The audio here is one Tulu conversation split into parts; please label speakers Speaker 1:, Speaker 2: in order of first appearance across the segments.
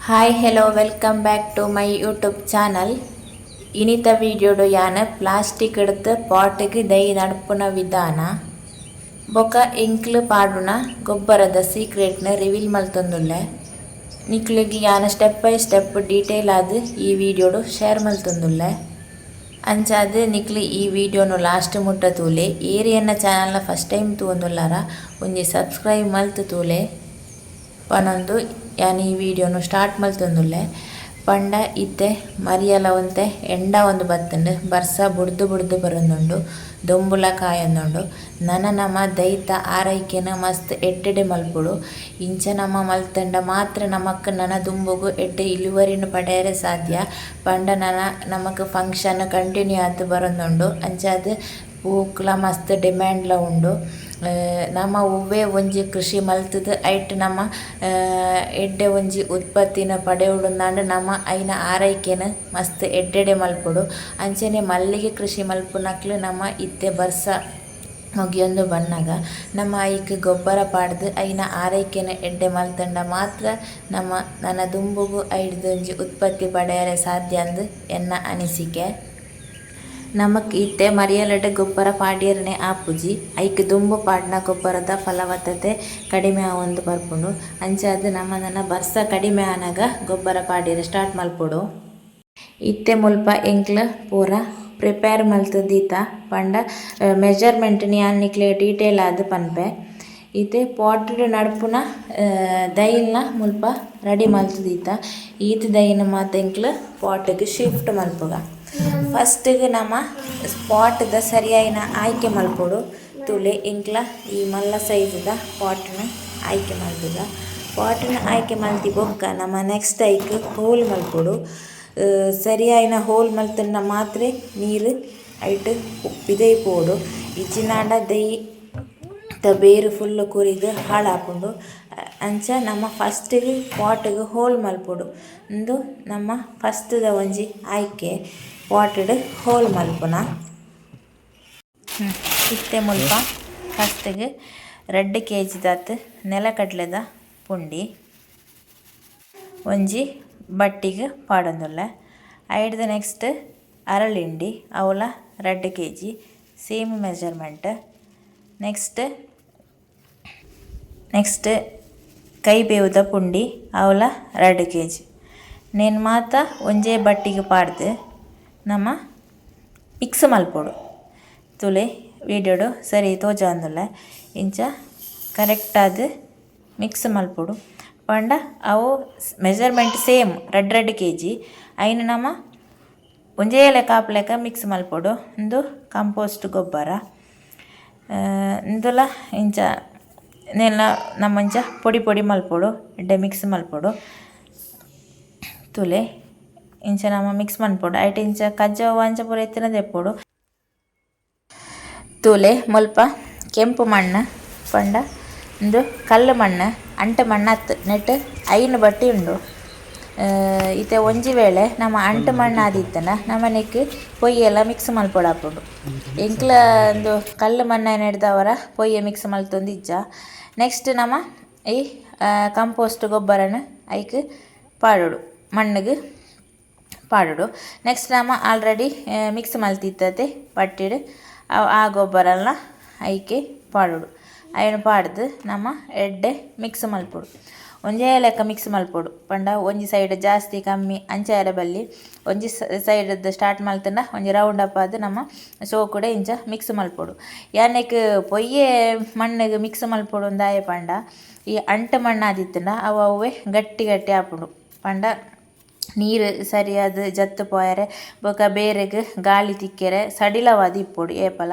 Speaker 1: Hi, hello, welcome back to my YouTube channel. ಇನಿತ ವಿಡಿಯೋಡು ಯಾನ plastic ಎಡ್ದು ಪಾಟಿಗೆ ದೈ ನಡ್ಪುನ ವಿಧಾನ ಬೊಕ ಎಂಕ್ಲು ಪಾಡುನ ಗೊಬ್ಬರದ ಸೀಕ್ರೆಟ್ನ ರಿವೀಲ್ ಮಲ್ತೊಂದುಲ್ಲೆ. ನಿಕ್ಲೆಗ್ ಯಾನ step by step detail ಆದ್ ಈ ವಿಡಿಯೋಡು ಶೇರ್ ಮಲ್ತೊಂದುಲ್ಲೆ. ಅಂಚಾದ್ ನಿಕ್ಲು ಈ ವಿಡಿಯೋನು ಲಾಸ್ಟ್ ಮುಟ್ಟ ತೂಲೆ. ಏರ್ ಎನ್ನ ಚಾನಲ್ನ ಫಸ್ಟ್ ಟೈಮ್ ತೂವೊಂದುಲ್ಲಾರ, ಒಂಜಿ ಸಬ್ಸ್ಕ್ರೈಬ್ ಮಲ್ತ್ ತೂಲೆ ಪನೊಂದು ಯಾನ್ ಈ ವಿಡಿಯೋನು ಸ್ಟಾರ್ಟ್ ಮಲ್ತೊಂದುಲ್ಲೆ. ಪಂಡ ಇತ್ತೆ ಮರಿಯಲ ಒಂತೆ ಎಂಡ ಒಂದು ಬತ್ತುಂಡು. ಬರ್ಸ ಬುಡ್ದು ಬುಡ್ದು ಬರೊಂದುಂಡು, ದೊಂಬುಲ ಕಾಯೊಂದುಂಡು. ನನ ನಮ ದೈತ ಆರೈಕೆನ್ ಮಸ್ತ್ ಎಡ್ಡೆಡೆ ಮಲ್ಪೊಡು. ಇಂಚ ನಮ ಮಲ್ತಂಡ ಮಾತ್ರ ನಮಕ್ ನನ ದುಂಬುಗು ಎಡ್ಡೆ ಇಳುವರಿನ್ ಪಡೆಯರೆ ಸಾಧ್ಯ. ಪಂಡ ನನ ನಮಕ್ ಫಂಕ್ಷನ್ ಕಂಟಿನ್ಯೂ ಆದ್ ಬರೊಂದುಂಡು. ಅಂಚಾದ್ ಪೂಕ್ಲ ಮಸ್ತ್ ಡಿಮ್ಯಾಂಡ್ಲ ಉಂಡು. ನಮ ಒವ್ವೆ ಒಂಜಿ ಕೃಷಿ ಮಲ್ತುದು ಐಟ್ ನಮ ಎಡ್ಡೆ ಒಂಜಿ ಉತ್ಪತ್ತಿನ ಪಡೆಯೊಡುಂದಾಂಡ ನಮ ಐನ ಆರೈಕೆನ್ ಮಸ್ತ್ ಎಡ್ಡೆಡೆ ಮಲ್ಪೊಡು. ಅಂಚನೆ ಮಲ್ಲಿಗೆ ಕೃಷಿ ಮಲ್ಪುನಕ್ಲು ನಮ ಇತ್ತೆ ಬರ್ಸ ಮುಗಿಯೊಂದು ಬನ್ನಗ ನಮ ಐಕ್ ಗೊಬ್ಬರ ಪಾಡ್ದ್ ಐನ ಆರೈಕೆನ್ ಎಡ್ಡೆ ಮಲ್ತುಂಡ ಮಾತ್ರ ನಮ ನನ ದುಂಬುಗು ಐಡ್ದ್ ಒಂಜಿ ಉತ್ಪತ್ತಿ ಪಡೆಯರೆ ಸಾಧ್ಯ ಅಂದ್ ಎನ್ನ ಅನಿಸಿಕೆ. ನಮಕ್ ಇತ್ತೆ ಮರಿಯಲಡ್ ಗೊಬ್ಬರ ಪಾಡ್ಯೆರ್ನೆ ಆಪುಜಿ. ಐಕ್ ದುಂಬು ಪಾಡ್ನ ಗೊಬ್ಬರದ ಫಲವತ್ತತೆ ಕಡಿಮೆ ಆವೊಂದು ಬರ್ಪುಂಡು. ಅಂಚಾದ್ ನಮ ನನ ಬರ್ಸ ಕಡಿಮೆ ಆನಗ ಗೊಬ್ಬರ ಪಾಡ್ಯೆರೆ ಸ್ಟಾರ್ಟ್ ಮಲ್ಪೊಡು. ಇತ್ತೆ ಮುಲ್ಪ ಎಂಕ್ಲ ಪೂರ ಪ್ರಿಪೇರ್ ಮಲ್ತ್ ದೀತ. ಪಂಡ ಮೆಜರ್ಮೆಂಟ್ ಯಾನ್ ನಿಕ್ಲೆಗ್ ಡೀಟೇಲ್ ಆದ್ ಪನ್ಪೆ. ಇತ್ತೆ ಪಾಟ್ ಡ್ ನಡ್ಪುನ ದೈಲ್ನ ಮುಲ್ಪ ರೆಡಿ ಮಲ್ತ್ ದೀತ. ಈತ್ ದೈನ್ ಮಾತ ಎಂಕ್ಲ ಪಾಟ್ ಗ್ ಶಿಫ್ಟ್ ಮಲ್ಪುಗ. ಫಸ್ಟ್ ಗ್ ನಮ ಪಾಟ್ ದ ಸರಿಯಾಯಿನ ಆಯ್ಕೆ ಮಲ್ಪೊಡು. ತೂಲೆ, ಎಂಕ್ಲ ಈ ಮಲ್ಲ ಸೈಜ್ ದ ಪಾಟ್ ನ್ ಆಯ್ಕೆ ಮಲ್ತುದ. ಪಾಟ್ ನ್ ಆಯ್ಕೆ ಮಲ್ತಿ ಬೊಕ್ಕ ನಮ ನೆಕ್ಸ್ಟ್ ಐಕ್ ಹೋಲ್ ಮಲ್ಪೊಡು. ಸರಿಯಾಯಿನ ಹೋಲ್ ಮಲ್ತುಂಡ ಮಾತ್ರ ನೀರು ಐಟ್ ಪಿದಯಿ ಪೋವೊಡು. ಇಜ್ಜಿನಾಂಡ ದೈ ಬೇರು ಫುಲ್ಲ್ ಕುರಿದ್ ಹಾಳಾಪುಂಡು. ಅಂಚ ನಮ ಫಸ್ಟ್ ಗ್ ಪಾಟ್ ಗ್ ಹೋಲ್ ಮಲ್ಪೊಡು. ಉಂದು ನಮ್ಮ ಫಸ್ಟ್ ದ ಒಂಜಿ ಆಯ್ಕೆ, ಪಾಟ್ ಡ್ ಹೋಲ್ ಮಲ್ಪುನ. ಇತ್ತೆ ಮುಲ್ಪ ಫಸ್ಟ್ ಗ್ 2 ಕೆಜಿ ದಾತ್ ನೆಲಕಡ್ಲೆದ ಪುಂಡಿ ಒಂಜಿ ಬಟ್ಟಿಗ್ ಪಾಡೊಂದುಲ್ಲೆ. ಐಡ್ದ್ ನೆಕ್ಸ್ಟ್ ಅರಳಿಂಡಿ, ಅವ್ಲ 2 KG, same measurement. Next next ಕೈಬೇವುದ ಪುಂಡಿ, ಅವ್ಲ 2 ಕೆಜಿ. ನೆನ್ ಮಾತ ಒಂಜೇ ಬಟ್ಟಿಗ್ ಪಾಡ್ದ್ ನಮ ಮಿಕ್ಸ್ ಮಲ್ಪೊಡು. ತೂಲೆ, ವೀಡಿಯೋಡು ಸರಿ ತೋಜೊಂದುಲ್ಲೆ. ಇಂಚ ಕರೆಕ್ಟ್ ಆದ್ ಮಿಕ್ಸ್ ಮಲ್ಪೊಡು. ಪಂಡ ಅವು ಮೆಜರ್ಮೆಂಟ್ ಸೇಮ್, ರಡ್ಡ್ ರಡ್ಡ್ ಕೆಜಿ. ಐನ್ ನಮ ಒಂಜೇ ಲೆಕ್ಕ ಆಪುಲೆಕ ಮಿಕ್ಸ್ ಮಲ್ಪೊಡು. ಉಂದು ಕಂಪೋಸ್ಟ್ ಗೊಬ್ಬರ. ಇಂದುಲ ಇಂಚ ನೆಲ್ಲ ನಮ ಇಂಚ ಪೊಡಿ ಪೊಡಿ ಮಲ್ಪೊಡು, ಎಡ್ಡೆ ಮಿಕ್ಸ್ ಮಲ್ಪೊಡು. ತೂಲೆ, ಇಂಚ ನಮ ಮಿಕ್ಸ್ ಮನ್ಪೊಡು. ಐಟ್ ಇಂಚ ಕಜ್ಜೊ ಅಂಚ ಪೂರ ಇತ್ತಿನ ದೆಪ್ಪೊಡು. ತೂಲೆ, ಮುಲ್ಪ ಕೆಂಪು ಮಣ್ಣು ಪಂಡ ಉಂದು ಕಲ್ಲು ಮಣ್ಣು, ಅಂಟು ಮಣ್ಣು ಅತ್ತ್. ನೆಟ್ ಐನ್ ಬಟ್ಟಿ ಉಂಡು. ಇತ್ತೆ ಒಂಜಿ ವೇಳೆ ನಮ ಅಂಟು ಮಣ್ಣು ಆದಿತ್ತುಂಡ ನಮ ನೆಕ್ಕ್ ಪೊಯ್ಯೆಲ ಮಿಕ್ಸ್ ಮಲ್ಪೊಡಾಪುಂಡು. ಎಂಕ್ಲ ಉಂದು ಕಲ್ಲು ಮಣ್ಣು ಆಯಿನೆಡ್ದಾವರ ಪೊಯ್ಯೆ ಮಿಕ್ಸ್ ಮಲ್ತೊಂದಿಜ್ಜ. ನೆಕ್ಸ್ಟ್ ನಮ ಈ ಕಂಪೋಸ್ಟ್ ಗೊಬ್ಬರನ್ ಐಕ್ ಪಾಡೊಡು, ಮಣ್ಣುಗು ಪಾಡೊಡು. ನೆಕ್ಸ್ಟ್ ನಮ ಆಲ್ರೆಡಿ ಮಿಕ್ಸ್ ಮಲ್ತಿತ್ತತೆ ಬಟ್ಟಿಡ್, ಆ ಗೊಬ್ಬರಲ ಐಕೆ ಪಾಡೊಡು. ಐನ್ ಪಾಡ್ದು ನಮ ಎಡ್ಡೆ ಮಿಕ್ಸ್ ಮಲ್ಪೊಡು. ಒಂಜೇ ಲೆಕ್ಕ ಮಿಕ್ಸ್ ಮಲ್ಪೊಡು. ಪಂಡ ಒಂಜಿ ಸೈಡ್ ಜಾಸ್ತಿ ಕಮ್ಮಿ ಅಂಚ ಆಯೆರೆ ಬಲ್ಲಿ. ಒಂಜಿ ಸೈಡ್ ಸ್ಟಾರ್ಟ್ ಮಲ್ತುಂಡ ಒಂಜಿ ರೌಂಡ್ ಅಪ್ ಆದ್ ನಮ ಸೋಕುಡೆ ಇಂಚ ಮಿಕ್ಸ್ ಮಲ್ಪೊಡು. ಯಾನ್ ಪೊಯ್ಯೆ ಮಣ್ಣುಗು ಮಿಕ್ಸ್ ಮಲ್ಪೊಡು ದಾಯೆ ಪಂಡ, ಈ ಅಂಟು ಮಣ್ಣು ಆದಿತ್ತುಂಡ ಅವು ಅವ್ವೆ ಗಟ್ಟಿ ಗಟ್ಟಿ ಆಪುಂಡು. ಪಂಡ ನೀರು ಸರಿಯಾದ್ ಜತ್ತ್ ಪೋಯೆರೆ ಬೊಕ ಬೇರೆಗ್ ಗಾಳಿ ತಿಕ್ಕೆರೆ ಸಡಿಲವಾದ್ ಇಪ್ಪೊಡು ಏಪಲ.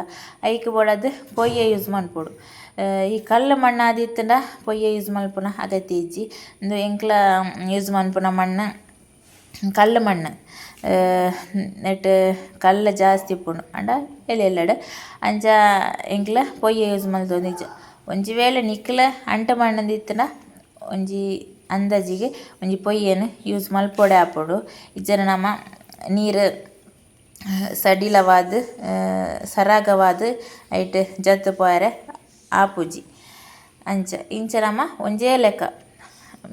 Speaker 1: ಐಕ್ ಬೋಡಾದ್ ಪೊಯ್ಯೆ ಯೂಸ್ ಮನ್ಪೊಡು. ಈ ಕಲ್ಲು ಮಣ್ಣು ಆದಿತ್ತುಂಡ ಪೊಯ್ಯೆ ಯೂಸ್ ಮನ್ಪುನ ಅಗತ್ಯ ಇಜ್ಜಿ. ಉಂದು ಎಂಕ್ಲ ಯೂಸ್ ಮನ್ಪುನ ಮಣ್ಣು ಕಲ್ಲು ಮಣ್ಣು. ನೆಟ್ ಕಲ್ಲು ಜಾಸ್ತಿ ಇಪ್ಪುಂಡು ಆಂಡ ಎಲ್ಯ ಎಲ್ಯಡ್. ಅಂಚ ಎಂಕ್ಲ ಪೊಯ್ಯೆ ಯೂಸ್ ಮಲ್ತೊಂದಿಜ್ಜ. ಒಂಜಿ ವೇಳೆ ನಿಕ್ಲ ಅಂಟು ಮಣ್ಣು ಇತ್ತುಂಡ ಒಂಜಿ ಅಂದಾಜಿಗೆ ಒಂಜಿ ಪೊಯ್ಯೆನ್ ಯೂಸ್ ಮಲ್ಪೊಡೆ ಆಪುಂಡು. ಇಜ್ಜಾಂಡ ನಮ ನೀರು ಸಡಿಲವಾದ್ ಸರಾಗವಾದ್ ಐಟ್ ಜತ್ತ್ ಪೋಯೆರೆ ಆಪುಜಿ. ಅಂಚ ಇಂಚ ನಮ ಒಂಜೇ ಲೆಕ್ಕ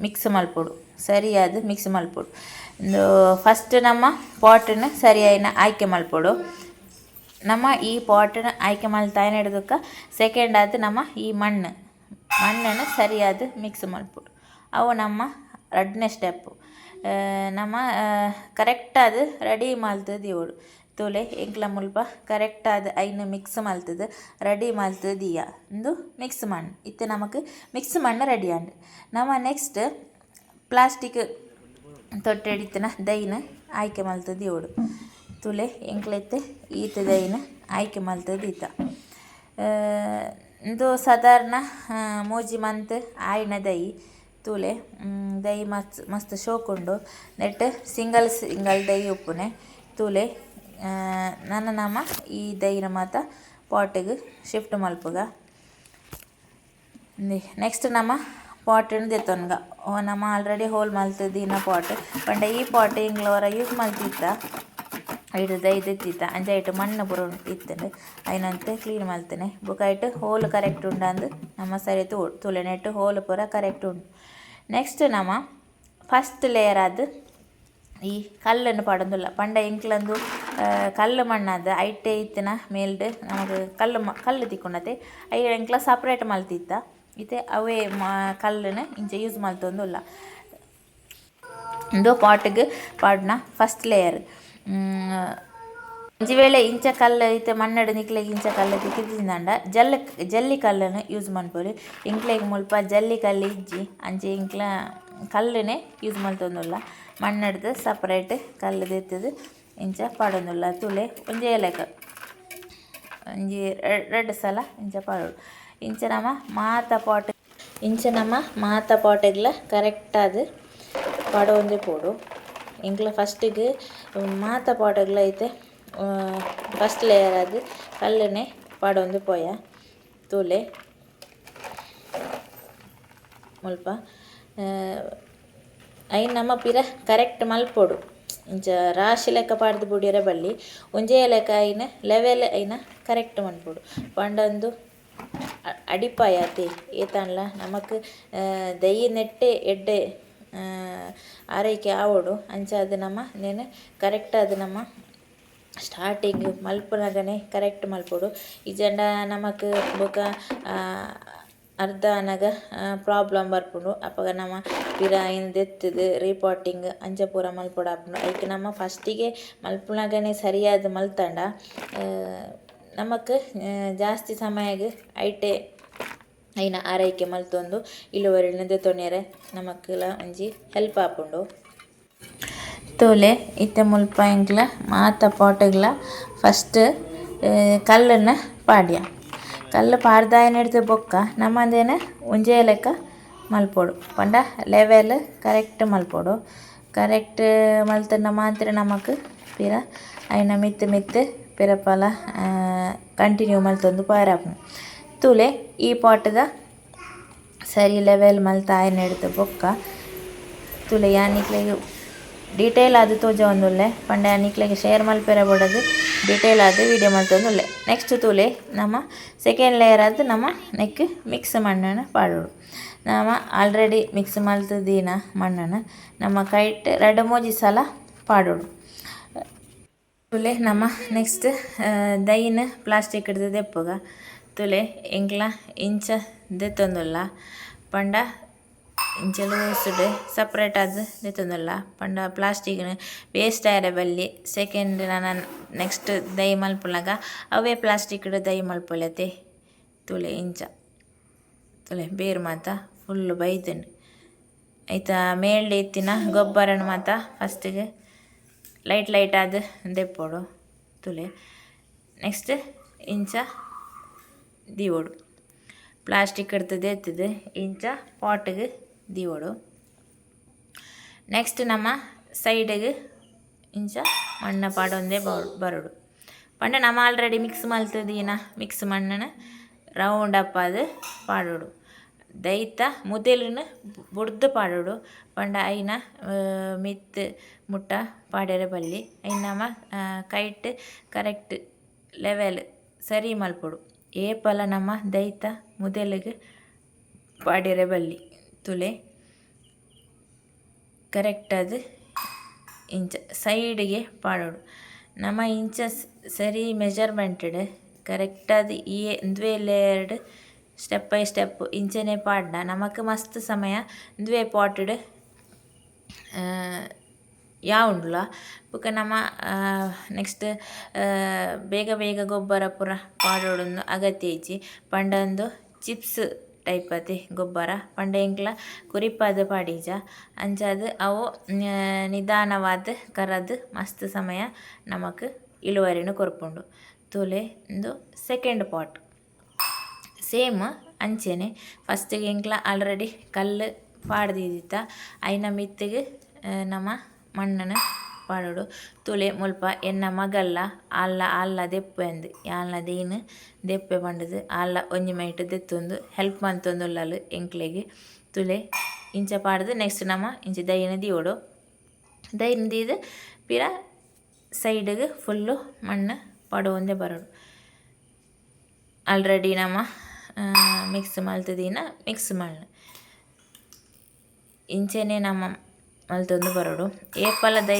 Speaker 1: ಮಿಕ್ಸ್ ಮಲ್ಪೊಡು, ಸರಿಯಾದ್ ಮಿಕ್ಸ್ ಮಲ್ಪೊಡು. ಉಂದು ಫಸ್ಟ್ ನಮ್ಮ ಪಾಟ್ನ್ ಸರಿಯಾಯಿನ ಆಯ್ಕೆ ಮಲ್ಪೊಡು. ನಮ್ಮ ಈ ಪಾಟ್ನ್ ಆಯ್ಕೆ ಮಲ್ತಾಯಿನೆಡ್ದುಕ್ಕ ಸೆಕೆಂಡ್ ಆದ್ ನಮ್ಮ ಈ ಮಣ್ಣು ಮಣ್ಣನ್ನು ಸರಿಯಾದ ಮಿಕ್ಸ್ ಮಲ್ಪೊಡು. ಅವು ನಮ್ಮ ರಡ್ಡನೇ ಸ್ಟೆಪ್. ನಮ ಕರೆಕ್ಟಾದ್ ರೆಡಿ ಮಲ್ತ್ ದೀವೊಡು. ತೂಲೆ, ಎಂಕ್ಲ ಮುಲ್ಪ ಕರೆಕ್ಟಾದ್ ಐನ್ ಮಿಕ್ಸ್ ಮಲ್ತ್‌ದ್ ರೆಡಿ ಮಲ್ತ್ ದೀಯ. ಉಂದು ಮಿಕ್ಸ್ ಮಣ್ಣು. ಇತ್ತೆ ನಮಕ್ ಮಿಕ್ಸ್ ಮಣ್ಣು ರೆಡಿ ಆಂಡ್. ನಮ ನೆಕ್ಸ್ಟ್ ಪ್ಲಾಸ್ಟಿಕ್ ತೊಟ್ಟೆಡ್ ಇತ್ತಿನ ದೈನ್ ಆಯ್ಕೆ ಮಲ್ತ್ ದೀವೊಡು. ತೂಲೆ, ಎಂಕ್ಲ ಇತ್ತೆ ಈತ್ ದೈನ್ ಆಯ್ಕೆ ಮಲ್ತ್ ದೀತ. ಉಂದು ಸಾಧಾರಣ 3 ಮಂತ್ ಆಯಿನ ದೈ. ತೂಲೆ, ದೈ ಮಸ್ತ್ ಮಸ್ತ್ ಶೋಕುಂಡು. ನೆಟ್ಟ್ ಸಿಂಗಲ್ ಸಿಂಗಲ್ ದೈ ಉಪ್ಪುನೆ. ತೂಲೆ, ನನ ನಮ ಈ ದೈನ್ ಮಾತ ಪಾಟ್‌ಗ್ ಶಿಫ್ಟ್ ಮಲ್ಪುಗ. ನೆಕ್ಸ್ಟ್ ನಮ ಪಾಟ್‌ನ್ ದೆತ್ತೊನ್ಗ. ನಮ ಆಲ್ರೆಡಿ ಹೋಲ್ ಮಲ್ತ್ ದೀನ ಪಾಟ್. ಪಂಡ ಈ ಪಾಟ್ ಎಂಕ್ಲ ಒರ ಯೂಸ್ ಮಲ್ತಿತ್ತ, ಐಟ್ ದೈ ದೆತ್ತಿತ್ತ. ಅಂಚ ಐಟ್ ಮಣ್ಣು ಪೂರ ಇತ್ತ್ಂಡ್. ಐನ್ ಒಂತೆ ಕ್ಲೀನ್ ಮಲ್ತ್‌ನೆ. ಬೊಕ ಐಟ್ ಹೋಲ್ ಕರೆಕ್ಟ್ ಉಂಡಾಂದ್ ನಮ ಸರಿ ತೂವೊಡು. ತೂಲೆ, ನೆಟ್ಟ್ ಹೋಲ್ ಪೂರ ಕರೆಕ್ಟ್ ಉಂಡು. ನೆಕ್ಸ್ಟ್ ನಮ ಫಸ್ಟ್ ಲೇಯರ್ ಆದ್ ಈ ಕಲ್ಲನ್ನು ಪಾಡೊಂದುಲ್ಲ. ಪಂಡ ಎಂಕ್ಲಂದು ಕಲ್ಲು ಮಣ್ಣಾದ್ ಐಟೆ ಇತ್ತಿನ ಮೇಲ್ಡ್ ನಮಕ್ ಕಲ್ಲು ಕಲ್ಲು ತಿಕ್ಕುಂಡತೆ, ಐನ್ ಎಂಕ್ಲ ಸಪರೇಟ್ ಮಲ್ತಿತ್ತ. ಇತ್ತೆ ಅವೇ ಕಲ್ಲುನು ಇಂಚ ಯೂಸ್ ಮಲ್ತೊಂದುಲ್ಲ. ಉಂದು ಪಾಟ್‌ಗ್ ಪಾಡುನ ಫಸ್ಟ್ ಲೇಯರ್. ಒಂಜಿ ವೇಳೆ ಇಂಚ ಕಲ್ಲು ಇತ್ತೆ ಮಣ್ಣಡ್ ನಿಕ್ಲೆಗ್ ಇಂಚ ಕಲ್ಲು ತಿಕ್ಕಿಜಿಂದಾಂಡ ಜಲ್ಲಿ ಕಲ್ಲನ್ನು ಯೂಸ್ ಮನ್ಪೊಲಿ. ಎಂಕ್ಲೆಗ್ ಮುಲ್ಪ ಜಲ್ಲಿ ಕಲ್ಲು ಇಜ್ಜಿ. ಅಂಚ ಎಂಕ್ಲ ಕಲ್ಲುನೆ ಯೂಸ್ ಮಲ್ತೊಂದುಲ್ಲ. ಮಣ್ಣಡ್ದ್ ಸಪರೇಟ್ ಕಲ್ಲು ದೆತ್ತುದು ಇಂಚ ಪಾಡೊಂದುಲ್ಲ. ತೂಲೆ, ಒಂಜೇ ಲೆಕ ಒಂಜಿ ರಡ್ಡ್ ಸಲ ಇಂಚ ಪಾಡೊಡು. ಇಂಚ ನಮ ಮಾತ ಪಾಟ್‌ಗ್ಲ ಕರೆಕ್ಟ್ ಆದ್ ಪಾಡೊಂದೆ ಪೋಡು. ಎಂಕ್ಲ ಫಸ್ಟ್‌ಗ್ ಮಾತ ಪಾಟ್‌ಗ್ಲ ಇತ್ತೆ ಫಸ್ಟ್ ಲೇಯರ್ ಆದ್ ಕಲ್ಲುನೆ ಪಾಡೊಂದು ಪೋಯ. ತೂಲೆ, ಮುಲ್ಪ ಐನ್ ನಮ ಪಿರ ಕರೆಕ್ಟ್ ಮಲ್ಪೊಡು. ಇಂಚ ರಾಶಿ ಲೆಕ್ಕ ಪಾಡ್ದ್ ಬುಡಿಯೆರೆ ಬಲ್ಲಿ. ಒಂಜೇ ಲೆಕ ಐನ್ ಲೆವೆಲ್ ಐನ ಕರೆಕ್ಟ್ ಮನ್ಪೊಡು. ಪಂಡ ಉಂದು ಅಡಿಪಾಯ ಅತೆ. ಏತಾಂಡಲ ನಮಕ್ ದೈ ನೆಟ್ಟೆ ಎಡ್ಡೆ ಆರೈಕೆ ಆವೊಡು. ಅಂಚಾದ್ ನಮ ಉಂದೆನ್ ಕರೆಕ್ಟ್ ಆದ್ ನಮ ಸ್ಟಾರ್ಟಿಂಗ್ ಮಲ್ಪುನಗನೆ ಕರೆಕ್ಟ್ ಮಲ್ಪೊಡು. ಇಜ್ಜಂಡ ನಮಕ್ ಬೊಕ ಅರ್ಧ ಆನಗ ಪ್ರಾಬ್ಲಮ್ ಬರ್ಪುಂಡು. ಅಪಗ ನಮ ಪಿರ ಐನ್ ದೆತ್ತುದು ರೀಪಾಟಿಂಗ್ ಅಂಚ ಪೂರ ಮಲ್ಪೊಡಾಪುಂಡು. ಐಕ್ ನಮ ಫಸ್ಟ್‌ಗೆ ಮಲ್ಪುನಗನೆ ಸರಿಯಾದ್ ಮಲ್ತಂಡ ನಮಕ್ ಜಾಸ್ತಿ ಸಮಯಗ್ ಐಟೆ ಐನ ಆರೈಕೆ ಮಲ್ತೊಂದು ಇಳುವರಿನ್ ದೆತೊನ್ಯರೆ ನಮಕ್ಲ ಒಂಜಿ ಹೆಲ್ಪ್ ಆಪುಂಡು. ತೂಲೆ, ಇತ್ತೆ ಮುಲ್ಪ ಎಂಕ್ಲ ಮಾತ ಪಾಟ್‌ಗ್ಲ ಫಸ್ಟ್ ಕಲ್ಲುನು ಪಾಡ್ಯ. ಕಲ್ಲು ಪಾಡ್ದಾಯಿನೆಡ್ದ್ ಬೊಕ್ಕ ನಮ ಉಂದೆನ್ ಒಂಜೇ ಲೆಕ ಮಲ್ಪೊಡು. ಪಂಡ ಲೆವೆಲ್ ಕರೆಕ್ಟ್ ಮಲ್ಪೊಡು. ಕರೆಕ್ಟ್ ಮಲ್ತ್ಂಡ ಮಾತ್ರ ನಮಕ್ ಪಿರ ಐನ ಮಿತ್ತ್ ಮಿತ್ತ್ ಪಿರಪಲ ಕಂಟಿನ್ಯೂ ಮಲ್ತೊಂದು ಪೋಯೆರೆ ಆಪುಂಡು. ತೂಲೆ, ಈ ಪಾಟ್‌ದ ಸರಿ ಲೆವೆಲ್ ಮಲ್ತ್ ಆಯಿನೆಡ್ದ್ ಬೊಕ್ಕ. ತೂಲೆ, ಯಾನ್ ನಿಕ್ಲೆಗ್ ಡೀಟೇಲ್ ಆದ್ ತೋಜವೊಂದುಲ್ಲೆ. ಪಂಡ ನಿಕ್ಲೆಗ್ ಶೇರ್ ಮಲ್ಪೆರೆ ಬೋಡಾದ್ ಡೀಟೇಲ್ ಆದ್ ವಿಡಿಯೋ ಮಲ್ತೊಂದುಲ್ಲೆ. ನೆಕ್ಸ್ಟ್ ತೂಲೆ, ನಮ ಸೆಕೆಂಡ್ ಲೇಯರ್ ಆದ್ ನಮ ನೆಕ್ಕ್ ಮಿಕ್ಸ್ ಮಣ್ಣನ್ನು ಪಾಡೊಡು. ನಮ ಆಲ್ರೆಡಿ ಮಿಕ್ಸ್ ಮಲ್ತ್ ದೀನ ಮಣ್ಣನ್ನು ನಮ್ಮ ಕೈಟ್ ರಡ್ಡ್ ಮೂಜಿ ಸಲ ಪಾಡೊಡು. ತೂಲೆ, ನಮ ನೆಕ್ಸ್ಟ್ ದೈನ್ ಪ್ಲಾಸ್ಟಿಕ್ ಡ್ದ್ ದೆಪ್ಪುಗ. ತೂಲೆ, ಎಂಕ್ಲ ಇಂಚ ದೆತ್ತೊಂದುಲ್ಲ. ಪಂಡ ಇಂಚ ಲೂಸ್‌ಡ್ ಸಪರೇಟ್ ಆದ್ ದೆತ್ತೊಂದುಲ್ಲ. ಪಂಡ ಪ್ಲಾಸ್ಟಿಕ್‌ನ್ ವೇಸ್ಟ್ ಆಯೆರೆ ಬಲ್ಲಿ. ಸೆಕೆಂಡ್ ನನ ನೆಕ್ಸ್ಟ್ ದೈ ಮನ್ಪುನಗ ಅವ್ವೆ ಪ್ಲಾಸ್ಟಿಕ್‌ಡ್ ದೈ ಮನ್ಪೊಲಿ ಅತೆ. ತೂಲೆ, ಇಂಚ ತೂಲೆ, ಬೇರ್ ಮಾತ ಫುಲ್ಲ್ ಬೈದ್ಂಡ್. ಐತ ಮೇಲ್ಡ್ ಇತ್ತಿನ ಗೊಬ್ಬರನ್ ಮಾತ ಫಸ್ಟ್‌ಗ್ ಲೈಟ್ ಲೈಟ್ ಆದ್ ದೆಪ್ಪೊಡು. ತೂಲೆ, ನೆಕ್ಸ್ಟ್ ಇಂಚ ದೀವೊಡು. ಪ್ಲಾಸ್ಟಿಕ್ ಡ್ದ್ ದೆತ್ತುದು ಇಂಚ ಪಾಟ್‌ಗ್ ದೀವೊಡು. ನೆಕ್ಸ್ಟ್ ನಮ ಸೈಡ್‌ಗ್ ಇಂಚ ಮಣ್ಣು ಪಾಡೊಂದೆ ಬರೊಡು. ಪಂಡ ನಮ ಆಲ್ರೆಡಿ ಮಿಕ್ಸ್ ಮಲ್ತ್ ದೀನ ಮಿಕ್ಸ್ ಮಣ್ಣುನು ರೌಂಡ್ ಅಪ್ ಆದ್ ಪಾಡೊಡು. ದೈತ ಮುದೆಲುನು ಬುಡ್ದು ಪಾಡೊಡು. ಪಂಡ ಐನ ಮಿತ್ತ್ ಮುಟ್ಟ ಪಾಡೆರೆ ಬಲ್ಲಿ. ಐನ್ ನಮ ಕೈಟ್ ಕರೆಕ್ಟ್ ಲೆವೆಲ್ ಸರಿ ಮಲ್ಪೊಡು. ಏಪಲ ನಮ ದೈತ ಮುದೆಲುಗು ಪಾಡೆರೆ ಬಲ್ಲಿ. ತೂಲೆ. ಕರೆಕ್ಟ್ ಆದ್ ಇಂಚ ಸೈಡ್ಗೆ ಪಾಡೊಡು. ನಮ ಇಂಚ ಸರಿ ಮೆಜರ್ಮೆಂಟ್ ಡ್ ಕರೆಕ್ಟ್ ಆದ್ ಈ ಉಂದುವೇ ಲೇಯರ್ಡ್ ಸ್ಟೆಪ್ ಬೈ ಸ್ಟೆಪ್ ಇಂಚನೆ ಪಾಡ್ಂಡ ನಮಕ್ ಮಸ್ತ್ ಸಮಯ ಉಂದುವೇ ಪಾಟ್ ಡ್ ಯಾವುಂಡುಲ. ಬೊಕ ನಮ ನೆಕ್ಸ್ಟ್ ಬೇಗ ಬೇಗ ಗೊಬ್ಬರ ಪೂರ ಪಾಡೊಡುಂದು ಅಗತ್ಯ ಇಜ್ಜಿ. ಪಂಡ ಉಂದು ಚಿಪ್ಸ್ ಟೈಪ್ ಅತೆ ಗೊಬ್ಬರ ಪಂಡ ಎಂಕ್ಲ ಕುರಿಪಾದ್ ಪಾಡಿಜ ಅಂಚಾದ್ ಅವು ನಿಧಾನವಾದ್ ಕರದ್ ಮಸ್ತ್ ಸಮಯ ನಮಕ್ ಇಳುವರಿನ್ ಕೊರ್ಪುಂಡು. ತೂಲೆ ಉಂದು ಸೆಕೆಂಡ್ ಪಾಟ್. ಸೇಮ್ ಅಂಚನೆ ಫಸ್ಟ್ ಗ್ ಎಂಕ್ಲ ಆಲ್ರೆಡಿ ಕಲ್ಲ್ ಪಾಡ್ದಿತ್ತ ಐನ ಮಿತ್ತುಗ್ ನಮ ಮಣ್ಣುನು ಪಾಡೊಡು. ತೂಲೆ ಮುಲ್ಪ ಎನ್ನ ಮಗಲ್ಲ ಆಲ್ಲ ಆಲ್ಲ ದೆಪ್ಪುವೆಂದ್ ಯಾನ್ಲ ದೀನ್ ದೆಪ್ಪೆ ಪಂಡುದು ಆಲ್ಲ ಒಂಜಿ ಮೈಟ್ ದೆತ್ತೊಂದು ಹೆಲ್ಪ್ ಮಂತೊಂದುಲ್ಲಲ್ ಎಂಕ್ಲೆಗ್. ತೂಲೆ ಇಂಚ ಪಾಡ್ದು ನೆಕ್ಸ್ಟ್ ನಮ ಇಂಚ ದೈನ್ ದೀವೊಡು. ದೈನ್ ದೀದ್ ಪಿರ ಸೈಡ್ ಗ್ ಫುಲ್ಲ್ ಮಣ್ಣು ಪಾಡೊಂದೆ ಬರೊಡು. ಆಲ್ರೆಡಿ ನಮ ಮಿಕ್ಸ್ ಮಲ್ತುದಿನ ಮಿಕ್ಸ್ ಮಣ್ಣು. ಇಂಚನೆ ನಮ ಮಲ್ತೊಂದು ಬರೊಡು. ಏಪಲ ದೈ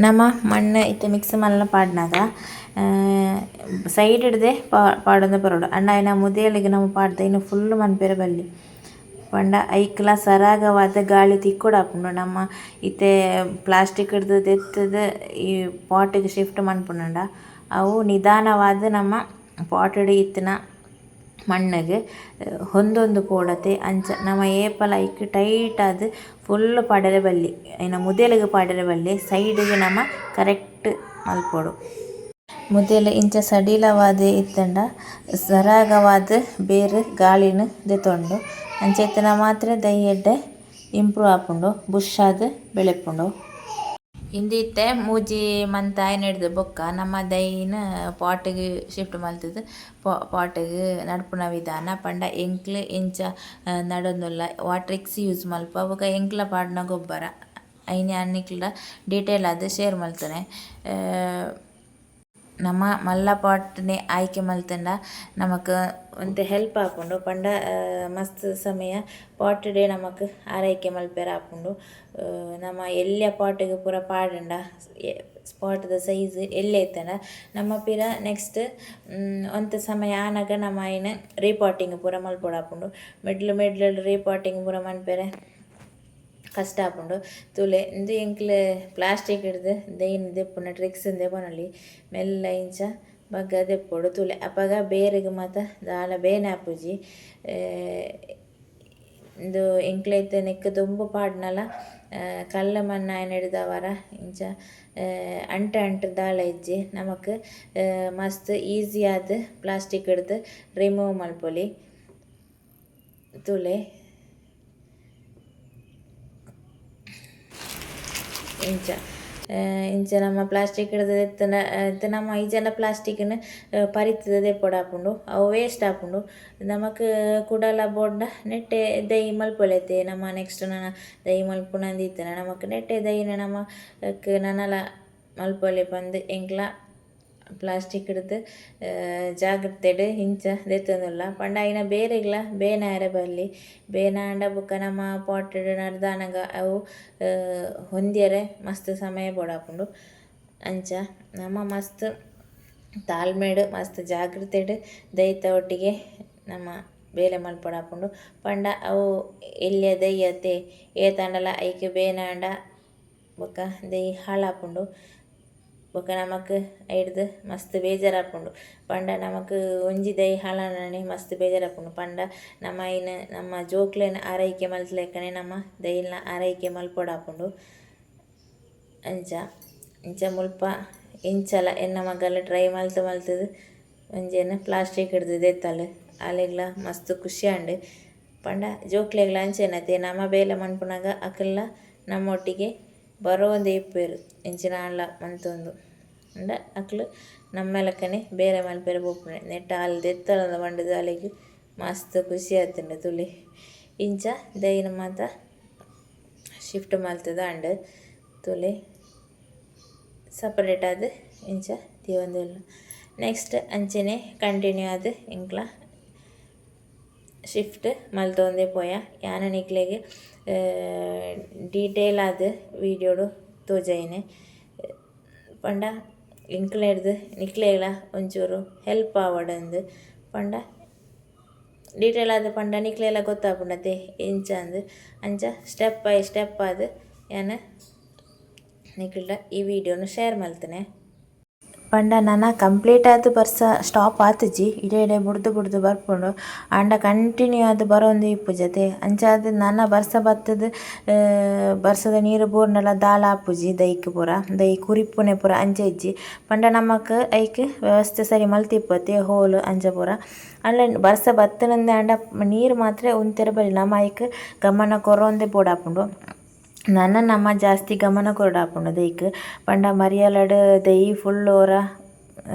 Speaker 1: ನಮ ಮಣ್ಣು ಇತ್ತೆ ಮಿಕ್ಸ್ ಮಲ್ನ ಪಾಡ್ನಗ ಸೈಡ್ ಡ್ದೆ ಪಾಡೊಂದು ಬರೊಡು. ಅಂಡ ಐನ ಮುದೆಲ್ಗ್ ನಮ ಪಾಡ್ದ ಐನ್ ಫುಲ್ಲ್ ಮನ್ಪೆರೆ ಬಲ್ಲಿ. ಪಂಡ ಐಕ್ಲ ಸರಾಗವಾದ್ ಗಾಳಿ ತಿಕ್ಕೊಡಾಪುಂಡು. ನಮ್ಮ ಇತ್ತೆ ಪ್ಲಾಸ್ಟಿಕ್ ಡ್ದ್ ದೆತ್ತುದು ಈ ಪಾಟ್ ಗ್ ಶಿಫ್ಟ್ ಮನ್ಪುನಂಡ ಅವು ನಿಧಾನವಾದ್ ನಮ್ಮ ಪಾಟ್ ಡ್ ಇತ್ತಿನ ಮಣ್ಣುಗ್ ಹೊಂದೊಂದು ಪೋಡತೆ. ಅಂಚ ನಮ ಏಪಲ ಐಕ್ ಟೈಟ್ ಆದ್ ಫುಲ್ಲ್ ಪಾಡೆರೆ ಬಲ್ಲಿ. ಐನ ಮುದೆಲ್ಗ್ ಪಾಡೆರೆ ಬಲ್ಲಿ ಸೈಡ್ ಗ್ ನಮ ಕರೆಕ್ಟ್ ಮನ್ಪೊಡು. ಮುದೆಲ್ ಇಂಚ ಸಡಿಲವಾದ್ ಇತ್ತುಂಡ ಸರಾಗವಾದ್ ಬೇರ್ ಗಾಳಿನ್ ದೆತೊಂಡು. ಅಂಚ ಇತ್ತ್ಂಡ ಮಾತ್ರ ದೈ ಎಡ್ಡೆ ಇಂಪ್ರೂವ್ ಆಪುಂಡು, ಬುಷ್ ಆದ್ ಬೆಳೆಪುಂಡು. ಇಂದು ಇತ್ತೆ ಮೂಜಿ ಮಂತ್ ಆಯಿನೆಡ್ದ್ ಬೊಕ್ಕ ನಮ್ಮ ದೈನ್ ಪಾಟ್ ಗ್ ಶಿಫ್ಟ್ ಮಲ್ತುದು ಪಾಟ್ ಗ್ ನಡ್ಪುನ ವಿಧಾನ ಪಂಡ ಎಂಕ್ಲು ಎಂಚ ನಡೊಂದುಲ್ಲ ವಾ ಟ್ರಿಕ್ಸ್ ಯೂಸ್ ಮಲ್ಪ ಬೊಕ ಎಂಕ್ಲ ಪಾಡುನ ಗೊಬ್ಬರ ಐನ್ ಯಾನ್ ನಿಕ್ಲೆಡ ಡೀಟೇಲ್ ಆದ್ ಶೇರ್ ಮಲ್ತುನೆ. ನಮ ಮಲ್ಲ ಪಾಟ್ ನೆ ಆಯ್ಕೆ ಮಲ್ತುಂಡ ನಮಕ್ ಒಂತೆ ಹೆಲ್ಪ್ ಆಪುಂಡು. ಪಂಡ ಮಸ್ತ್ ಸಮಯ ಪಾಟ್ ಡೇ ನಮಕ್ ಆರೈಕೆ ಮಲ್ಪೆರೆ ಆಪುಂಡು. ನಮ ಎಲ್ಯ ಪಾಟ್ ಗ್ ಪೂರ ಪಾಡುಂಡ ಪಾಟ್ ದ ಸೈಜ್ ಎಲ್ಯ ಇತ್ತುಂಡ ನಮ ಪಿರ ನೆಕ್ಸ್ಟ್ ಒಂತೆ ಸಮಯ ಆನಗ ನಮ ಐನ್ ರೀಪಾಟಿಂಗ್ ಪೂರ ಮಲ್ಪೊಡಾಪುಂಡು. ಮಿಡ್ಲ್ ಮಿಡ್ಲ್ ರೀಪಾಟಿಂಗ್ ಪೂರ ಮನ್ಪೆರೆ ಕಷ್ಟ ಆಪುಂಡು. ತೂಲೆ ಇಂದು ಎಂಕ್ಲೆ ಪ್ಲಾಸ್ಟಿಕ್ ಡ್ದ್ ದೈನ್ ದೆಪ್ಪುನ ಟ್ರಿಕ್ಸ್ ಇಂದೇ ಪನೊಲಿ. ಮೆಲ್ಲ ಇಂಚ ಬಗ್ಗ ದೆಪ್ಪೊಡು. ತೂಲೆ ಅಪಗ ಬೇರುಗ್ ಮಾತ ದಾಲ ಬೇನೆ ಆಪುಜಿ. ಇಂದು ಎಂಕ್ಲೆ ಇತ್ತೆ ನೆಕ್ಕ್ ದುಂಬು ಪಾಡ್ನಲ ಕಲ್ಲ್ ಮಣ್ಣು ಆಯಿನೆಡ್ದಾವರ ಇಂಚ ಅಂಟು ಅಂಟು ದಾಲ ಇಜ್ಜಿ. ನಮಕ್ ಮಸ್ತ್ ಈಸಿ ಆದ್ ಪ್ಲಾಸ್ಟಿಕ್ ಡ್ದ್ ರಿಮೂವ್ ಮಲ್ಪೊಲಿ. ತೂಲೆ ಇಂಚ ಇಂಚ ನಮ್ಮ ಪ್ಲಾಸ್ಟಿಕ್ ಡ್ದ್ ದೆತ್ತುಂಡ ಇತ್ತೆ ನಮ ಇಜ್ಜಂಡ ಪ್ಲಾಸ್ಟಿಕ್ ನ್ ಪರಿತ್ದ್ ದೆಪ್ಪೊಡಾಪುಂಡು ಅವು ವೇಸ್ಟ್ ಆಪುಂಡು. ನಮಕ್ ಕುಡಲ ಬೋಡ್ಂಡ ನೆಟ್ಟೆ ದೈ ಮಲ್ಪೊಲಿ ನಮ ನೆಕ್ಸ್ಟ್ ನನ ದೈ ಮಲ್ಪುನಂದ್ ಇತ್ತ್ಂಡ ನಮಕ್ ನೆಟ್ಟೆ ದೈನ್ ನಮಕ್ ನನಲ ಮಲ್ಪೊಲಿ ಪಂದ್ ಎಂಕ್ಲ ಪ್ಲಾಸ್ಟಿಕ್ ಡ್ದ್ ಜಾಗ್ರತೆಡ್ ಇಂಚ ದೆತ್ತೊಂದುಲ್ಲ. ಪಂಡ ಐನ ಬೇರೆಗ್ಲ ಬೇನೆ ಆಯೆರೆ ಬಲ್ಲಿ. ಬೇನೆ ಆಂಡ ಬೊಕ ನಮ ಪಾಟ್ ಡ್ ನಡ್ದಾನಗ ಅವು ಹೊಂದ್ಯರೆ ಮಸ್ತ್ ಸಮಯ ಬೋಡಾಪುಂಡು. ಅಂಚ ನಮ ಮಸ್ತ್ ತಾಳ್ಮೆಡ್ ಮಸ್ತ್ ಜಾಗ್ರತೆಡ್ ದೈತ ಒಟ್ಟಿಗೆ ನಮ ಬೇಲೆ ಮಲ್ಪೊಡಾಪುಂಡು. ಪಂಡ ಅವು ಎಲ್ಯ ದೈ ಅತೆ ಏತಾಂಡಲ ಐಕ್ ಬೇನೆ ಆಂಡ ಬೊಕ ದೈ ಹಾಳಾಪುಂಡು. ಬೊಕ ನಮಕ್ ಐಡ್ದ್ ಮಸ್ತ್ ಬೇಜಾರಾಪುಂಡು. ಪಂಡ ನಮಕ್ ಒಂಜಿ ದೈ ಹಾಳಾಂಡನೆ ಮಸ್ತ್ ಬೇಜಾರಾಪುಂಡು. ಪಂಡ ನಮ ಐನ್ ನಮ್ಮ ಜೋಕ್ಲೆನ್ ಆರೈಕೆ ಮಲ್ತಿಲೆಕ್ಕನೆ ನಮ ದೈನ್ಲ ಆರೈಕೆ ಮಲ್ಪೊಡಾಪುಂಡು. ಅಂಚ ಇಂಚ ಮುಲ್ಪ ಎಂಚಲ ಎನ್ನ ಮಗಲ್ ಟ್ರೈ ಮಲ್ತ್ ಮಲ್ತುದು ಒಂಜೆನ್ ಪ್ಲಾಸ್ಟಿಕ್ ಡ್ದ್ ದೆತ್ತಲ್. ಆಲೆಗ್ಲ ಮಸ್ತ್ ಖುಷಿ ಆಂಡ್. ಪಂಡ ಜೋಕ್ಲೆಗ್ಲ ಅಂಚೆನೆ ನಮ ಬೇಲೆ ಮನ್ಪುನಗ ಅಕಲ್ಲ ನಮ್ಮೊಟ್ಟಿಗೆ ಬರೋಂದೇ ಇಪ್ಪುವೆರ್ ಎಂಚಿನ ಆಂಡಲ ಮಂತೊಂದು. ಪಂಡ ಅಕ್ಲು ನಮ್ಮಲಕನೆ ಬೇಲೆ ಮನ್ಪೆರೆ ಪೋಪುನೆ ನೆಟ್ಟ್ ಆಲ್ ದೆತ್ತಲ್ ಪಂಡುದು ಅಲೆಗ್ ಮಸ್ತ್ ಖುಷಿ ಆತುಂಡು ತೂಲೆ. ಇಂಚ ದೈನ್ ಮಾತ ಶಿಫ್ಟ್ ಮಲ್ತುದು ಆಂಡ್ ತೂಲೆ ಸಪರೇಟ್ ಆದ್ ಇಂಚ ದೀವೊಂದುಲ್ಲ. ನೆಕ್ಸ್ಟ್ ಅಂಚನೆ ಕಂಟಿನ್ಯೂ ಆದ್ ಎಂಕ್ಲ Shift ಮಲ್ತೊಂದೆ ಪೋಯ. ಯಾನ್ ನಿಕ್ಲೆಗ್ ಡೀಟೇಲ್ ಆದ್ ವೀಡಿಯೋಡು ತೋಜಾಯಿನೆ ಪಂಡ ಎಂಕ್ಲೆಡ್ದ್ ನಿಕ್ಲೆಗ್ಲ ಒಂಚೂರು ಹೆಲ್ಪ್ ಆವಡಂದ್. ಪಂಡ ಡೀಟೇಲ್ ಆದ್ ಪಂಡ ನಿಕ್ಲೆಗ್ಲ ಗೊತ್ತಾಪುಂಡತೆ ಎಂಚಂದ್. ಅಂಚ step by step ಆದ್ ಯಾನ್ ನಿಕಲ್ಡ ಈ ವಿಡಿಯೋನು ಶೇರ್ ಮಲ್ತನೆ. ಪಂಡ ನನ ಕಂಪ್ಲೀಟ್ ಆದ್ ಬರ್ಸ ಸ್ಟಾಪ್ ಆತಿಜಿ, ಇಡೆ ಇಡೆ ಬುಡ್ದು ಬುಡ್ದು ಬರ್ಪುಂಡು. ಆಂಡ ಕಂಟಿನ್ಯೂ ಆದ್ ಬರೊಂದು ಇಪ್ಪುಜತೆ. ಅಂಚಾದ್ ನನ ಬರ್ಸ ಬತ್ತುದು ಬರ್ಸದ ನೀರು ಬೂರ್ಂಡಲ ದಾಲ ಆಪುಜಿ. ದೈಕ್ ಪೂರ ದೈ ಕುರಿಪುನೆ ಪೂರ ಅಂಚ ಇಜ್ಜಿ. ಪಂಡ ನಮಕ್ ಐಕ್ ವ್ಯವಸ್ಥೆ ಸರಿ ಮಲ್ತಿಪ್ಪತೆ, ಹೋಲ್ ಅಂಚ ಪೂರ. ಆಂಡ ಬರ್ಸ ಬತ್ತುನಂದೆ ಆಂಡ ನೀರು ಮಾತ್ರ ಉಂತೆರೆ ಬಲ್ಲಿ. ನಮ ಐಕ್ ಗಮನ ಕೊರೊಂದೆ ಬೋಡಾಪುಂಡು. ನನ ನಮ ಜಾಸ್ತಿ ಗಮನ ಕೊರೊಡಾಪುಂಡು ದೈಕ್. ಪಂಡ ಮರಿಯಲಡ್ ದೈ ಫುಲ್ ಒರ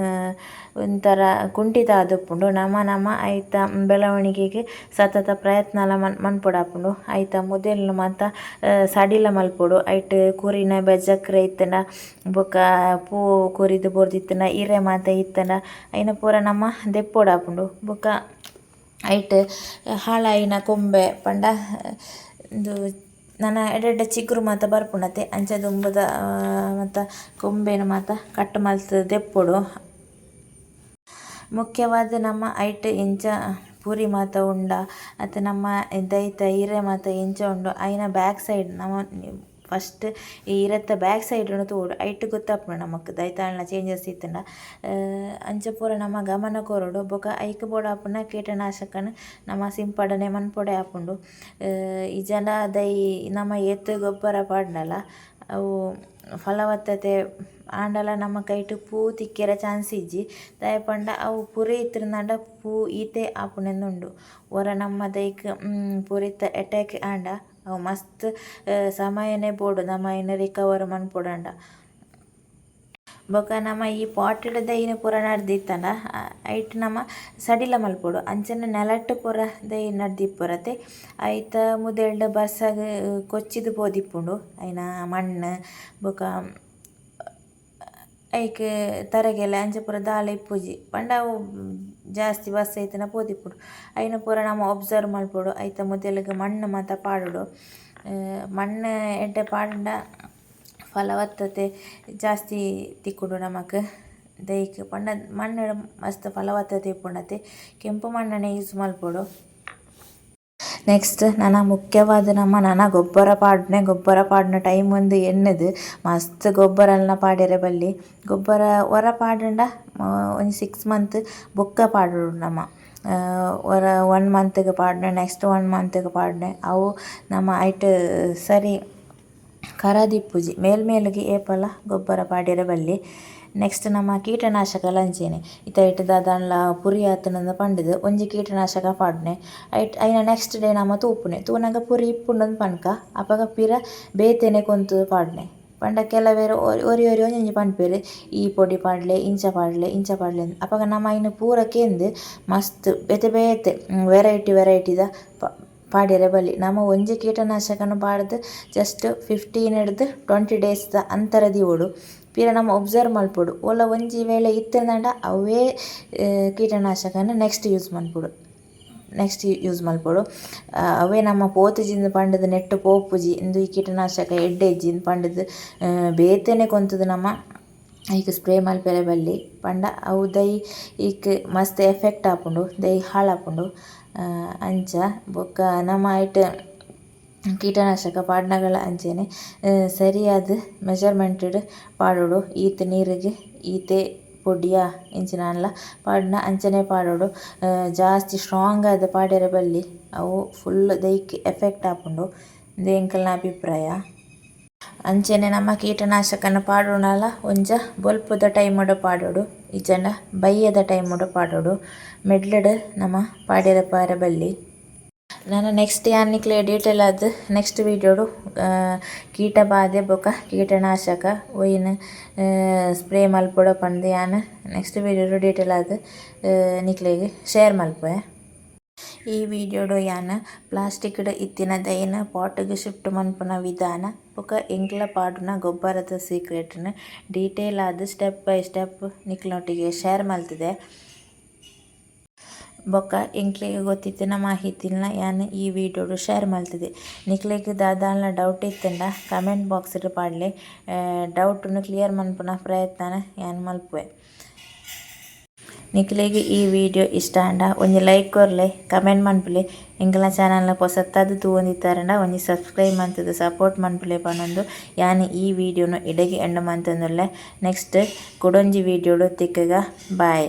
Speaker 1: ಒಂಥರ ಕುಂಠಿತ ಆದುಪ್ಪುಂಡು. ನಮ ನಮ ಐತ ಬೆಳವಣಿಗೆಗ್ ಸತತ ಪ್ರಯತ್ನಲ ಮನ್ಪೊಡಾಪುಂಡು. ಐತ ಮುದೆಲ್ನ್ ಮಾತ ಸಡಿಲ ಮಲ್ಪೊಡು. ಐಟ್ ಕುರಿನ ಬೆಜಕ್ರೆ ಇತ್ತ್ಂಡ, ಬೊಕ ಪೂ ಕೊರಿದ್ ಬೋರ್ದಿತ್ತ್ಂಡ, ಇರೆ ಮಾತ ಇತ್ತ್ಂಡ ಐನ ಪೂರ ನಮ ದೆಪ್ಪೊಡಾಪುಂಡು. ಬೊಕ ಐಟ್ ಹಾಳಾಯಿನ ಕೊಂಬೆ ಪಂಡ ಉಂದು ನನ ಎಡ್ಡೆ ಎಡ್ಡೆ ಚಿಗುರು ಮಾತ ಬರ್ಪುಂಡತೆ. ಅಂಚ ದುಂಬುದ ಮಾತ ಕೊಂಬೆನ್ ಮಾತ ಕಟ್ ಮಲ್ತ್ ದೆಪ್ಪೊಡು. ಮುಖ್ಯವಾದ್ ನಮ್ಮ ಐಟ್ ಎಂಚ ಪುರಿ ಮಾತ ಉಂಡ ಅತ್ ನಮ್ಮ ದೈತ ಇರೆ ಮಾತ ಎಂಚ ಉಂಡು, ಐನ ಬ್ಯಾಕ್ ಸೈಡ್ ನಮ ಫಸ್ಟ್ ಈ ಇರೆತ ಬ್ಯಾಕ್ ಸೈಡ್ ತೂವೊಡು. ಐಟ್ ಗೊತ್ತಾಪುಂಡು ನಮಕ್ ದೈತಾಂಡ ಚೇಂಜಸ್ ಇತ್ತ್ಂಡ. ಅಂಚ ಪೂರ ನಮ ಗಮನ ಕೊರೊಡು. ಬೊಕ ಐಕ್ ಬೋಡಾಪುನ ಕೀಟನಾಶಕನ್ ನಮ ಸಿಂಪಡಣೆ ಮನ್ಪೊಡೆ ಆಪುಂಡು. ಇಜ್ಜಾಂಡ ದೈ ನಮ ಏತ್ ಗೊಬ್ಬರ ಪಾಡ್ಂಡಲ ಅವು ಫಲವತ್ತತೆ ಆಂಡಲ ನಮ್ಮ ಕೈಟ್ ಪೂ ತಿಕ್ಕೆರೆ ಚಾನ್ಸ್ ಇಜ್ಜಿ. ದಾಯೆ ಪಂಡ ಅವು ಪುರಿ ಇತ್ತಿನಾಂಡ ಪೂ ಈತೆ ಆಪುನೆಂದುಂಡು. ಒರ ನಮ್ಮ ದೈಕ್ ಪುರಿತ ಅಟ್ಯಾಕ್ ಆಂಡ ಅವು ಮಸ್ತ್ ಸಮಯನೇ ಬೋಡು ನಮ ಐನ್ ರಿಕವರ್ ಮನ್ಪೊಡಾಂಡ. ಬೊಕ ನಮ ಈ ಪಾಟ್ ದೈನ್ ಪೂರ ನಡ್ದಿತ್ತಂಡ ಐಟ್ ನಮ ಸಡಿಲ ಮಲ್ಪೊಡು. ಅಂಚನೆ ನೆಲಟ್ ಪೂರ ದೈ ನಡ್ದಿಪ್ಪೊರತೆ. ಐತ ಮುದೆಲ್ಡ್ ಬರ್ಸಗ್ ಕೊಚ್ಚಿದ್ ಪೋದಿಪ್ಪುಂಡು ಐನ ಮಣ್ಣು. ಬೊಕ ಐಕ್ ತರಗೆಲೆ ಅಂಚ ಪೂರ ದಾಲ ಇಪ್ಪುಜಿ. ಪಂಡ ಅವು ಜಾಸ್ತಿ ಬರ್ಸ ಇತ್ತ್ಂಡ ಪೋದಿಪ್ಪುಂಡು. ಐನ್ ಪೂರ ನಮ ಒಬ್ಸರ್ವ್ ಮಲ್ಪೊಡು. ಐತ ಮುದೆಲ್ಗ್ ಮಣ್ಣು ಮಾತ ಪಾಡೊಡು. ಮಣ್ಣು ಎಡ್ಡೆ ಪಾಡ್ಂಡ ಫಲವತ್ತತೆ ಜಾಸ್ತಿ ತಿಕ್ಕುಂಡು ನಮಕ್ ದೈಕ್. ಪಂಡ ಮಣ್ಣು ಮಸ್ತ್ ಫಲವತ್ತತೆ ಇಪ್ಪುಂಡತೆ. ಕೆಂಪು ಮಣ್ಣನೆ ಯೂಸ್ ಮಲ್ಪೊಡು. ನೆಕ್ಸ್ಟ್ ನನ ಮುಖ್ಯವಾದ ನಮ್ಮ ನನ ಗೊಬ್ಬರ ಪಾಡ್ನೆ. ಗೊಬ್ಬರ ಪಾಡುನ ಟೈಮ್ ಒಂದು ಎಣ್ಣೆದು ಮಸ್ತ್ ಗೊಬ್ಬರಲ್ನ ಪಾಡೆರೆ ಬಲ್ಲಿ. ಗೊಬ್ಬರ ಒರ ಪಾಡುಂಡ ಒಂಜಿ 6 ಮಂತ್ ಬೊಕ್ಕ ಪಾಡೊಡು ನಮ. ಒರ 1 ಮಂತ್ಗೆ ಪಾಡ್ನೆ, ನೆಕ್ಸ್ಟ್ 1 ಮಂತ್ಗೆ ಪಾಡ್ನೆ, ಅವು ನಮ್ಮ ಐಟ್ ಸರಿ ಕರದಿಪ್ಪುಜಿ. ಮೇಲ್ ಮೇಲ್ಗೆ ಏಪಲ ಗೊಬ್ಬರ ಪಾಡ್ಯರೆ ಬಲ್ಲಿ. ನೆಕ್ಸ್ಟ್ ನಮ್ಮ ಕೀಟನಾಶಕಲ ಅಂಚೆನೆ. ಇತ್ತೆ ಐಟ್ ದಾದಾಂಡ್ಲ ಪುರಿ ಆತುಂಡ ಪಂಡುದು ಒಂಜಿ ಕೀಟನಾಶಕ ಪಾಡ್ನೆ. ಐಟ್ ಐನ ನೆಕ್ಸ್ಟ್ ಡೇ ನಮ ತೂಪುನೆ. ತೂನಗ ಪುರಿ ಇಪ್ಪುಂಡು ಪನ್ಕ ಅಪಗ ಪಿರ ಬೇತೆನೆ ಕೊಂತು ಪಾಡ್ನೆ. ಪಂಡ ಕೆಲವೆರ್ ಒರಿ ಒರಿ ಒಂಜೊಂಜಿ ಪನ್ಪೆರ್, ಈ ಪೊಡಿ ಪಾಡ್ಲೆ, ಇಂಚ ಪಾಡ್ಲೆ, ಇಂಚ ಪಾಡ್ಲೆ. ಅಪಗ ನಮ ಐನ್ ಪೂರ ಕೇಂದ್ ಮಸ್ತ್ ಬೇತೆ ಬೇತೆ ವೆರೈಟಿ ವೆರೈಟಿದ ಪಾಡ್ಯರೆ ಬಲ್ಲಿ. ನಮ ಒಂಜಿ ಕೀಟನಾಶಕನ್ ಪಾಡ್ದ್ ಜಸ್ಟ್ 15 ಡ್ದ್ 20 ಡೇಸ್ ದ ಅಂತರ ದೀವೊಡು. ಪಿರ ನಮ ಒಬ್ಸರ್ವ್ ಮಲ್ಪೊಡು. ಓಲ ಒಂಜಿ ವೇಳೆ ಇತ್ತ್ಂಡ ಅವೇ ಕೀಟನಾಶಕನ್ ನೆಕ್ಸ್ಟ್ ಯೂಸ್ ಮನ್ಪೊಡು, ನೆಕ್ಸ್ಟ್ ಯೂಸ್ ಮಲ್ಪೊಡು. ಅವೇ ನಮ್ಮ ಪೋತುಜಿಂದ್ ಪಂಡುದು ನೆಟ್ಟ್ ಪೋಪುಜಿ, ಇಂದು ಈ ಕೀಟನಾಶಕ ಎಡ್ಡೆ ಇಜ್ಜಿ ಪಂಡುದು ಬೇತೆನೆ ಕೊಂತುದು ನಮ ಐಕ್ ಸ್ಪ್ರೇ ಮಲ್ಪೆರೆ ಬಲ್ಲಿ. ಪಂಡ ಅವು ದೈ ಇಕ್ ಮಸ್ತ್ ಎಫೆಕ್ಟ್ ಆಪುಂಡು, ದೈ ಹಾಳಾಪುಂಡು ಅಂಚ. ಬೊಕ್ಕ ನಮ ಐಟ್ ಕೀಟನಾಶಕ ಪಾಡ್ನಗಲ ಅಂಚೆನೆ ಸರಿಯಾದ್ ಮೆಜರ್ಮೆಂಟ್ ಡ್ ಪಾಡೊಡು. ಈತ್ ನೀರುಗ್ ಈತೆ ಪೊಡಿಯ ಇಂಚಿನಾಂಡಲ ಪಾಡ್ಂಡ ಅಂಚನೆ ಪಾಡೊಡು. ಜಾಸ್ತಿ ಸ್ಟ್ರಾಂಗ್ ಆದ್ ಪಾಡೆರೆ ಬಲ್ಲಿ. ಅವು ಫುಲ್ ದೈಕ್ ಎಫೆಕ್ಟ್ ಆಪುಂಡು. ಉಂದು ಎಂಕಲ್ನ ಅಭಿಪ್ರಾಯ. ಅಂಚನೆ ನಮ ಕೀಟನಾಶಕನ್ ಪಾಡುನಲ ಒಂಜ ಬೊಲ್ಪುದ ಟೈಮ್ ಡ್ ಪಾಡೊಡು, ಇಜ್ಜಂಡ ಬಯ್ಯದ ಟೈಮ್ ಡ್ ಪಾಡೊಡು. ಮೆಡ್ಲೆಡ್ ನಮ ಪಾಡೆರೆ ಪೋಯೆರೆ ಬಲ್ಲಿ. ನನ ನೆಕ್ಸ್ಟ್ ಯಾನ್ ನಿಕ್ಲೆ ಡೀಟೇಲ್ ಆದ್ ನೆಕ್ಸ್ಟ್ ವಿಡಿಯೋಡು ಕೀಟ ಬಾಧೆ ಬೊಕ ಕೀಟನಾಶಕ ಒಯಿನ್ ಸ್ಪ್ರೇ ಮಲ್ಪೊಡು ಪಂದ್ ಯಾನ್ ನೆಕ್ಸ್ಟ್ ವಿಡಿಯೋಡು ಡೀಟೇಲ್ ಆದ್ ನಿಕ್ಲೆಗ್ ಶೇರ್ ಮಲ್ಪುವೆ. ಈ ವಿಡಿಯೋಡು ಯಾನ್ ಪ್ಲಾಸ್ಟಿಕ್ ಡ್ ಇತ್ತಿನ ದೈನ್ ಪಾಟ್ ಗ್ ಶಿಫ್ಟ್ ಮನ್ಪುನ ವಿಧಾನ ಬೊಕ ಎಂಕ್ಲ ಪಾಡುನ ಗೊಬ್ಬರದ ಸೀಕ್ರೆಟ್ ನ್ ಡೀಟೇಲ್ ಆದ್ step by step ನಿಕ್ಲೆನೊಟ್ಟಿಗೆ share ಮಲ್ತುದೆ. ಬೊಕ್ಕ ಎಂಕ್ಲೆಗ್ ಗೊತ್ತಿತ್ತಿನ ಮಾಹಿತಿಲ್ನ ಯಾನ್ ಈ ವಿಡಿಯೋಡು ಶೇರ್ ಮಲ್ತಿದೆ. ನಿಕ್ಲೆಗ್ ದಾದಾಂಡಲ ಡೌಟ್ ಇತ್ತುಂಡ ಕಮೆಂಟ್ ಬಾಕ್ಸ್ ಪಾಡ್ಲೆ, ಡೌಟ್ನು ಕ್ಲಿಯರ್ ಮನ್ಪುನ ಪ್ರಯತ್ನ ಯಾನ್ ಮಲ್ಪುವೆ. ನಿಕ್ಲೆಗ್ ಈ ವಿಡಿಯೋ ಇಷ್ಟ ಆಂಡ ಒಂಜಿ ಲೈಕ್ ಕೊರ್ಲೆ, ಕಮೆಂಟ್ ಮನ್ಪುಲೆ. ಎಂಕಲ್ನ ಚಾನಲ್ನ ಪೊಸತ್ತಾದ್ ತೂವೊಂದಿತ್ತಾರಂಡ ಒಂಜಿ ಸಬ್ಸ್ಕ್ರೈಬ್ ಮಂತುದು ಸಪೋರ್ಟ್ ಮನ್ಪುಲೆ ಪನೊಂದು ಯಾನ್ ಈ ವಿಡಿಯೋನು ಇಡೆಗೆ ಎಂಡ್ ಮಂತೊಂದುಲ್ಲೆ. ನೆಕ್ಸ್ಟ್ ಕುಡೊಂಜಿ ವಿಡಿಯೋಡು ತಿಕ್ಕಗ, ಬಾಯ್.